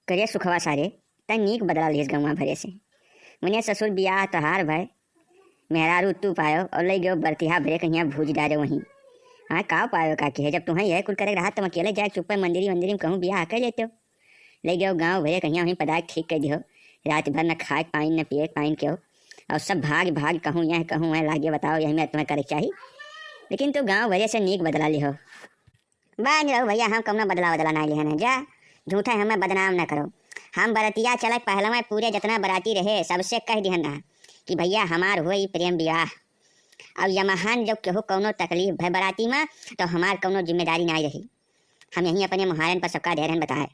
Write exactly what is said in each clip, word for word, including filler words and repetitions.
करे सुखवा सारे, तै नीक बदला लिहिस गौवा भरे से। मने ससुर बियाह तोहार भय, मेहरारू तू पायो और लइ गयो बरतिहा भरे कहिया भूज डारे वहीं। हाँ, का पायो का किहे, जब तुहैं यह कुल करे रहा, तुम अकेले जाए चुप्पे मंदिरी वंदिरी में कहूँ बियाह कर लेते हो। लइ गयो गाँव भरे कहिया वहीं पदार्थ ठीक कर दियो। रात भर न खाए पाइन, न पिए पाइन के हो। और सब भाग भाग कहूँ यह कहूँ वह लागे, बताओ यही में तुम्हें करे के चाही। लेकिन तू गाँव भरे से नीक बदला लिहो। बा निरहू भैया, हम कौनो बदला वदला नाहीं लिहन है। जा, झूठा हमें बदनाम न करो। हम बरतिया चलत पहलवा पूरे जितना बराती रहे, सबसे कह दिहन रहा कि भैया हमार होई प्रेम विवाह। अब यमहान जब केहू कौनो तकलीफ भय बराती में, तो हमार कौनो जिम्मेदारी नाहीं रही। हम यहीं अपने मुहारन पर सबका धैर्यन बताए।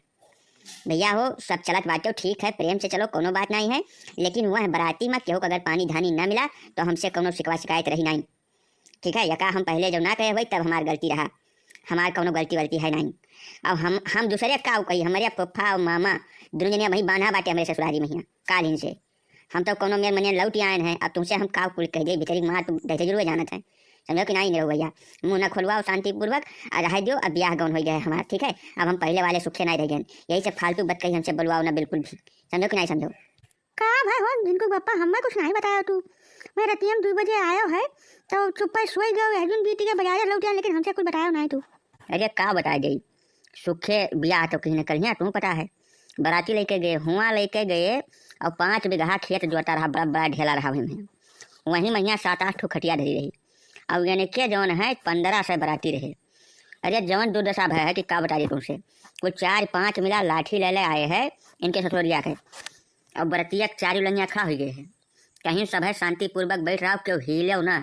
भैया हो, सब चलत बाटे ठीक है, प्रेम से चलो, कौनो बात नाहीं है, लेकिन वह बराती में केहू को अगर पानी धानी न मिला, तो हमसे कौनो शिकवा शिकायत रही नाहीं। ठीक है, यका हम पहले जब ना कहे होई, तब हमार गलती रहा, हमार कौनो गलती वलती है नाहीं। अब हम, हम दूसरे का कही, हमरे फूफा और मामा दोनों जने वहीं बांधा बाटे हमरे ससुरारी में हियाँ, काल हिन से। हम तो कौनो मेर मने लौट आयन हैं, अब तुमसे हम का कुल कह दे, भीतरी मार तुम दहते जरूर जानत है, समझो कि नाहीं निरहू भैया। मुँह ना खोलवाओ शांतिपूर्वक, आ रहे दियो, अब ब्याह गौन हो गया है हमार, ठीक है। अब हम पहले वाले सुखे नाहीं रह गए, यही से फालतू बात कही हमसे बोलवाओ ना बिल्कुल भी, समझो कि नाहीं समझो। का भाई हो झिनकू बप्पा, हमें कुछ नाहीं बतायो तू। मैं रतिया में दो बजे आयो है, तो चुप्पे सोई गयो, यह दिन बीत गए, बाजारे लौट आए, लेकिन हमसे कुछ बतायो नाहीं तू। अरे का बताए दे, सुखे बियाह तो कहीं न करिया तू पता है। बराती लेके गए, हुआ लेके गए, और पाँच बीघा खेत जोता रहा, बड़ा बड़ा ढेला रहा वहीं में। वहीं महिया सात आठ ठो खटिया धरी रही, और यानी के जौन है पन्द्रह सौ बराती रहे। अरे जौन दुर्दशा भय है कि का बता दे तुमसे, कुल चार पाँच मिला लाठी ले ले आए हैं इनके ससुरिया के। अब बरतिया के चारू लंगिया खड़ा होइ गए है। कहीं सब है शांतिपूर्वक बैठ रहा, केहू हिलेउ ना।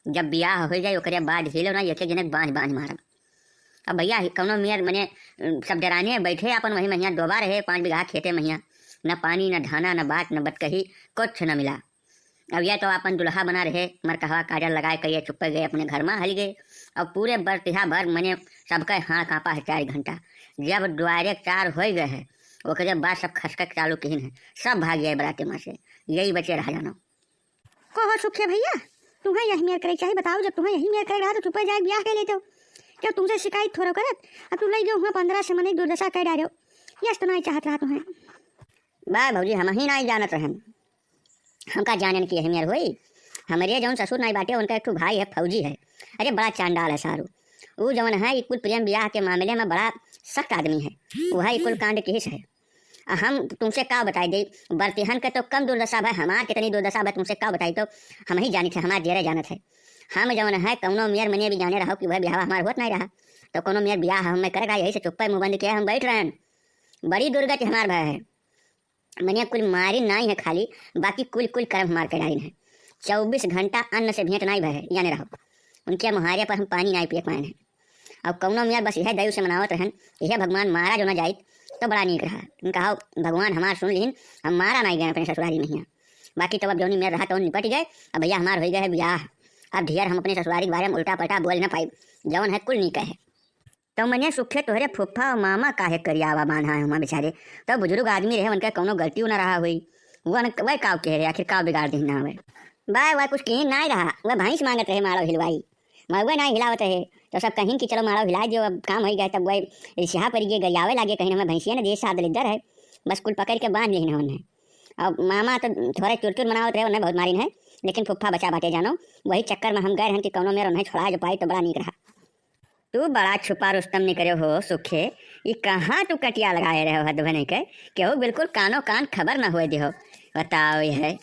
जब बियाह होइ जाए ओकरे बाद हिलेउ ना, एक एक जने के बांझ बांझ मारब। अब भैया हि-, कौनो मेर मने, अम, सब डराने बैठे अपन वही महिया डोबा रहे, पाँच बीघा खेते महिया। न पानी, न धाना, न बात, न बतकही, कुछ न मिला। अब यह तो अपन दुल्हा बना रहे, मरकहवा काजर लगाए करिए चुप्पे गए अपने घर में हल गए। अब पूरे बरतिहा भर मने सबके हाड़ कांपा है चार घंटा। जब द्वारे चार होइ गए है, ओकरे बाद सब खसके चालू किहिन है, सब भाग गए बराते में से, यही बचे रहा जानो। कहो सुखे भैया, तुम्हें यही मेर करे चाही, बताओ, जब तुम्हें यही मेर करे रहा तो चुप्पे जाए ब्याह कर लेते हो। जब तुमसे शिकायत थोड़ो करत, अब तू लई गयो हुआ पन्द्रह से मने दुर्दशा कर डालो, यस तो नाहीं चाहत रहा तुम्हें। बा भौजी, हम ही नाहीं जानत रहन, हमका जानेन कि यही मेर होई। हमरे जौन ससुर नाहीं बाटे, उनका एक ठो भाई है, फौजी है। अरे बड़ा चांडाल है सारू। ऊ जौन है, ई कुल प्रेम बियाह के मामले में बड़ा सख्त आदमी है। वह ई कुल कांड किहिस है। आ हम तुमसे का बताई दे, बरतिहन के तो कम दुर्दशा भय, हमार कितनी दुर्दशा भय तुमसे का बताई, तो हम ही जानित है, हमार जेरे जानत है। हम जौन है, कौनो मेर मने भी जाने रहो कि वह बियाह हमार होत नाहीं रहा, तो कौनो मेर बियाह हम करे रहा, यही से चुप्पे मुँह बंद किए हम बैठ रहन। बड़ी दुर्गति हमार भय है। मने कुल मारिन नाहीं है खाली, बाकी कुल, कुल करम हमार के डारिन है। चउबीस घंटा अन्न से भेंट नाहीं भय है, जाने रहो। उनके मुहारे पर हम पानी नाहीं पिए पाएन है। अब कौनो मेर बस यह दयु से मनावत रहन, यह भगवान मारा जो ना जाइत, तो बड़ा नीक रहा। उनका हो, भगवान हमार सुन लिहिन, हम मारा नाहीं गए अपने ससुरारी महिया। बाकी तब अब जौनी मेर रहा, तौन निपट गए। अब भैया हमार होइ गए है बियाह। अब ढेर हम अपने ससुरारी के बारे में उल्टा पल्टा बोल न पाई, जौन है कुल नीक है। तो मने सुखे तोहरे फुफ्फा और मामा काहे करियावा बांधा है हुआं बेचारे? तो बुजुर्ग आदमी रहे, उनका कौनो गलती न रहा हुई। वो न, वह काव कह रहे, आखिर काव बिगाड़ दीन ना हुए? बा, वह कुछ कहीं नाहीं रहा, वह भैंस मांगत रहे मारो हिलवाई, मउवे नाहीं हिलावत रहे। तो सब कहिन कि चलो मारो हिला दियो, अब काम होइ गया। तब वह रिसिहा पड़ गए, गरियावे लागे, कहिन हमें भैंसिया न दे, साथ दलिद्दर है, बस कुल पकड़ के बांध लेहिन उन्हें। अब मामा तो थोड़े चुरचुर मनावत रहे, उन्हें बहुत मारिन है, लेकिन फुफ्फा बचा बाटे जानो। वही चक्कर में हम गए रहन कि कौनो मेर उन्हें छोड़ा जो पाई तो बड़ा नीक रहा। तू बड़ा छुपा रुस्तम निकरे हो सुखे, ई कहाँ तू कटिया लगाए रहे हो हद भने के, केहू बिल्कुल कानो कान खबर न होए दिहो। बताओ ये है।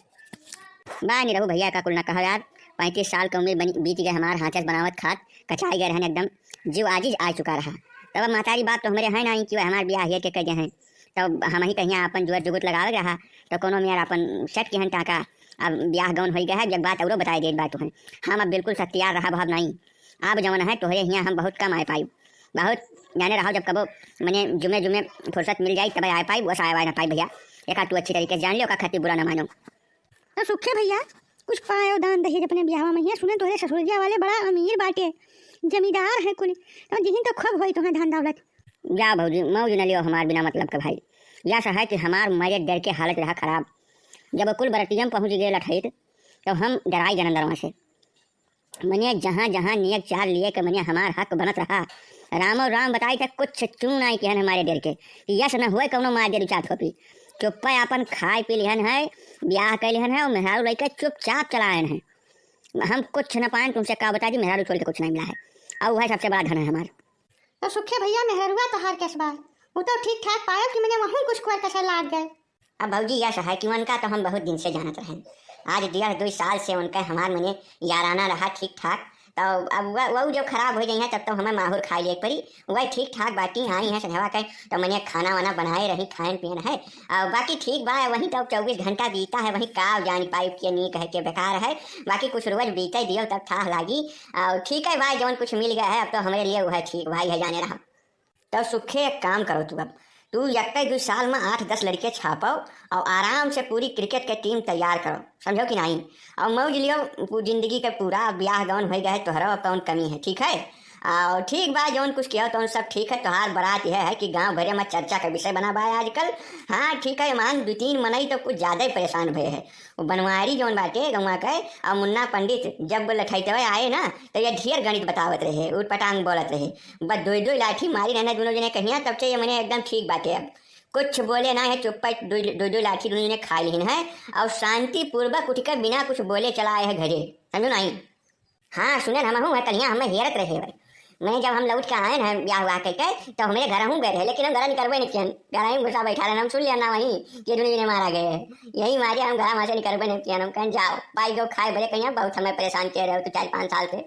बा निरहू भैया का कुल न कहो यार, पैंतीस साल के उम्र बनी, बीत गए हमार हाथे से बनावत खात, कचाई गए रहन एकदम, जीव आजिज आ चुका रहा। तब अब महतारी बाप तो हमरे हैं नाहीं कि वह हमार बियाह हेर के कह गए हैं। तब हम ही कहिया अपन जुगत जुगत लगावे रहा, तो कौनो मेर अपन सेट किहन टाका। अब बियाह गौन होइ गया है, जब बात औरो बताए देत बा तुहन। हम अब बिल्कुल सख्तियार रहा भाव नाहीं। अब जवन है तोहरे हियाँ हम बहुत कम आए पाइब, बहुत जाने रहो जब कबो मने जुमे जुमे फुर्सत मिल जाई तबे आए पाइब, वस आए वाए ना पाइब भैया। एका तू अच्छी तरीके से जान लियो, का खातिर बुरा ना मानो। तो सुखे भैया, कुछ पायो दान दहेज अपने बियाहवा में हियाँ। सुने तोहरे ससुरजिया वाले बड़ा अमीर बाटे, जमींदार है कुल, तो दिहिन तो खूब होई तुम्हें धन दौलत। जा भौजी, मौज न लियो हमार बिना मतलब के भाई। या सा है कि हमार मरे डर के हालत रहा खराब। जब कुल बरतिया में पहुँच गए लठैत, तो हम डराई गए अंदरवा से। मने जहाँ जहाँ नेग चार लिए के मने हमार हक बनत रहा, रामो राम बताई त कुछ चूं नाई किहन हमारे डेर के, कि यस न होए कौनो मार दे दू चार थोपी। चुप्पे आपन खाए पी लिहन है, ब्याह कर लिहन है, और मेहरारू लइके चुपचाप चलायन है। हम कुछ न पाएन, तुमसे का बता दी, मेहरारू छोड़ के कुछ नहीं मिला है, और वह सबसे बड़ा धन है हमार। तो सुखे भैया, मेहररुआ तोहार केस बा, वो तो ठीक ठाक पायो कि मने वहूँ कुछ कोर कसर लाग गए। अब भौजी यस है कि उनका तो हम बहुत दिन से जानत रहन, आज डेढ़ दो साल से उनका हमार मने याराना रहा ठीक ठाक, तो अब वह, वह जब खराब हो जाइए तब तो हमें माहौर खाए लिए पड़ी। वह ठीक ठाक बाटी आई हैं संझवा के, तो मने खाना वाना बनाए रही, खाएन पियन है। और बाकी ठीक बा, वहीं तो चौबीस घंटा बीता है, वहीं का जानी पाइप के नी कहे के बेकार है। बाकी कुछ रोज बीते दियो तब थाह लागी। और ठीक है भाई, जौन कुछ मिल गया है अब तो हमारे लिए वह ठीक भाई है, जाने रहा। तब सुखे एक काम करो तू, अब तू इक्कीस दू साल में आठ दस लड़के छापो और आराम से पूरी क्रिकेट के टीम तैयार करो, समझो कि नहीं? और मौज लियो पू-, जिंदगी के पूरा, ब्याह गौन हो गए तोहरा, अब कौन कमी है, ठीक है? और ठीक बा, जौन कुछ किया तौन सब ठीक है, तोहार बारात यह है कि गांव भरे में चर्चा का विषय बना बा आजकल। हाँ ठीक है, मान दो तीन मनई तो कुछ ज्यादा ही परेशान भये है। वो बनवारी जौन बाटे गौवा के, और मुन्ना पंडित जब लठैतवे आए ना, तो ये ढेर गणित बतावत रहे, उटपटांग बोलत रहे, बस दो दो लाठी मारी रहना दोनों जने कहिया, तब से ये मने एकदम ठीक बाटे। अब कुछ बोले ना है, चुप्पे दो दो लाठी दोनों जने खा लिहिन है, और शांतिपूर्वक उठ के बिना कुछ बोले चला आए है घरे, समझो नहीं? हाँ सुने न, हम हूँ कलिया हमें हेरत रहे भाई। मैं जब हम लौट के आए हैं ब्याह हुआ कह के, तो हमारे घर हूँ गए रहे, लेकिन हम घर निकलबे नहीं किया, घर ही घुसा बैठा रहे। हम सुन लिया ना वहीं कि दोनों जने मारा गए है, यही मारे हम घर वहाँ से निकलबे नहीं किया। हम कहें जाओ पाई गो खाए बड़े कहिया, बहुत हमें परेशान किए रहे हो तो चार पाँच साल से।